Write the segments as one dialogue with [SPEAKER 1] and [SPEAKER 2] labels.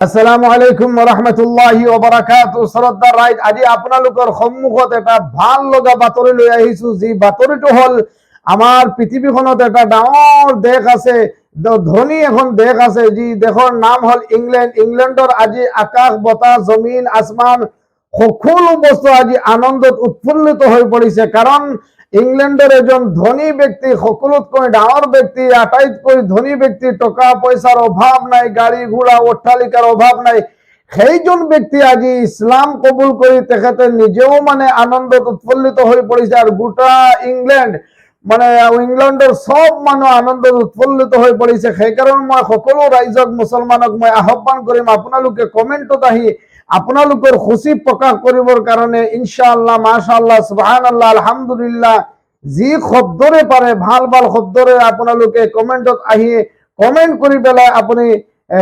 [SPEAKER 1] আসসালামু আলাইকুম ৰহমতুল্লাহি ওবৰাকাতু। শ্ৰদ্ধাৰ ৰাইজ, আজি আপোনালোকৰ সন্মুখত এটা ভাল লগা বাতৰি লৈ আহিছো। যি বাতৰিটো হ'ল, আমাৰ পৃথিৱীখনত এটা ডাঙৰ দেশ আছে, ধনী এখন দেশ আছে, যি দেশৰ নাম হ'ল ইংলেণ্ড। ইংলেণ্ডৰ আজি আকাশ, বতাহ, জমিন, আসমান সকলো বস্তু আজি আনন্দত উৎফুল্লিত হৈ পৰিছে। কাৰণ ইংলেণ্ডৰ এজন ধনী ব্যক্তি, সকলোতকৈ ডাঙৰ ব্যক্তি, আটাইতকৈ ধনী ব্যক্তি, টকা পইচাৰ অভাৱ নাই, গাড়ী ঘোঁৰা অট্টালিকাৰ অভাৱ নাই, সেইজন ব্যক্তি আজি ইছলাম কবুল কৰি তেখেতে নিজেও মানে আনন্দত উৎফুল্লিত হৈ পৰিছে আৰু গোটা ইংলেণ্ড, মানে ইংলেণ্ডৰ চব মানুহ আনন্দত উৎফুল্লিত হৈ পৰিছে। সেইকাৰণে মই সকলো ৰাইজক, মুছলমানক মই আহ্বান কৰিম, আপোনালোকে কমেণ্টত আহি আপোনালোকৰ খুচি প্ৰকাশ কৰিবৰ কাৰণে ইনশাআল্লাহ, মাশাআল্লাহ, সুবহানাল্লাহ, আলহামদুলিল্লাহ, যি শব্দৰে পাৰে, ভাল ভাল শব্দৰে আপোনালোকে কমেণ্টত আহি কমেণ্ট কৰি পেলাই আপুনি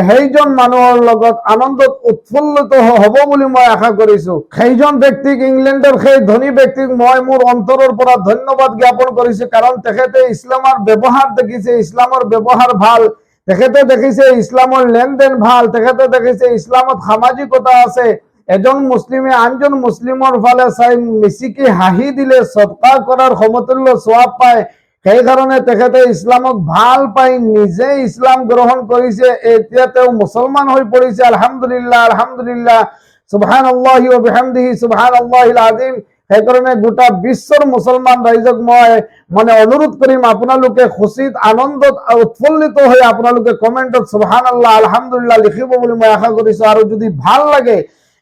[SPEAKER 1] সেইজন মানুহৰ লগত আনন্দত উৎফুল্লিত হ'ব বুলি মই আশা কৰিছো। সেইজন ব্যক্তিক, ইংলেণ্ডৰ সেই ধনী ব্যক্তিক মই মোৰ অন্তৰৰ পৰা ধন্যবাদ জ্ঞাপন কৰিছো। কাৰণ তেখেতে ইছলামৰ ব্যৱহাৰ দেখিছে, ইছলামৰ ব্যৱহাৰ ভাল। তেখেতে দেখিছে ইছলামৰ লেনদেন ভাল। তেখেতে দেখিছে ইছলামত সামাজিকতা আছে। এজন মুছলিমে আনজন মুছলিমৰ ফালে চাই মিচিকি হাঁহি দিলে সদকা কৰাৰ সমতুল্য ছোৱাব পায়। সেইকাৰণে তেখেতে ইছলামক ভাল পাই নিজে ইছলাম গ্ৰহণ কৰিছে। এতিয়া তেওঁ মুছলমান হৈ পৰিছে। আলহামদুলিল্লাহ, আলহামদুলিল্লাহ, সুবহান আল্লাহি ওয়া বিহামদিহি, সুবহান আল্লাহিল আজিম। সেইকাৰণে গোটা বিশ্বৰ মুছলমান ৰাইজক মই মানে অনুৰোধ কৰিম, আপোনালোকে খুচিত, আনন্দত উৎফুল্লিত হৈ আপোনালোকে কমেণ্টত সুবহান আল্লাহ, আলহামদুলিল্লাহ লিখিব বুলি মই আশা কৰিছো। আৰু যদি ভাল লাগে,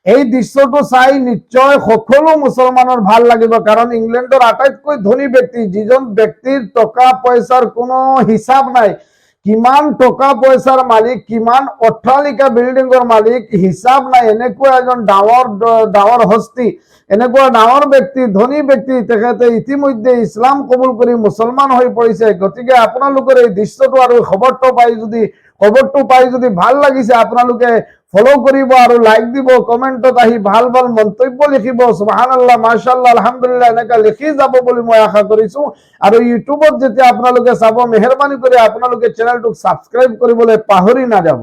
[SPEAKER 1] এই দৃশ্যটো চাই নিশ্চয় সকলো মুছলমানৰ ভাল লাগিব। কাৰণ ইংলেণ্ডৰ আটাইতকৈ ধনী ব্যক্তি, যিজন ব্যক্তিৰ টকা পইচাৰ কোনো হিচাপ নাই, কিমান টকা পইচাৰ মালিক, কিমান অট্টালিকা বিল্ডিঙৰ মালিক, হিচাপ নাই, এনেকুৱা এজন ডাঙৰ ডাঙৰ হস্তি, এনেকুৱা ডাঙৰ ব্যক্তি, ধনী ব্যক্তি, তেখেতে ইতিমধ্যে ইছলাম কবুল কৰি মুছলমান হৈ পৰিছে। গতিকে আপোনালোকৰ এই দৃশ্যটো আৰু খবৰটো পাই যদি ভাল লাগিছে, আপোনালোকে ফ'ল' কৰিব আৰু লাইক দিব, কমেণ্টত আহি ভাল ভাল মন্তব্য লিখিব, সুবহান আল্লাহ, মাশাআল্লাহ, আলহামদুলিল্লাহ এনেকা লিখি যাব বুলি মই আশা কৰিছো। আৰু ইউটিউবত যেতিয়া আপোনালোকে চাব, মেহৰবানি কৰি আপোনালোকে চেনেলটোক ছাবস্ক্ৰাইব কৰিবলৈ পাহৰি নাযাব।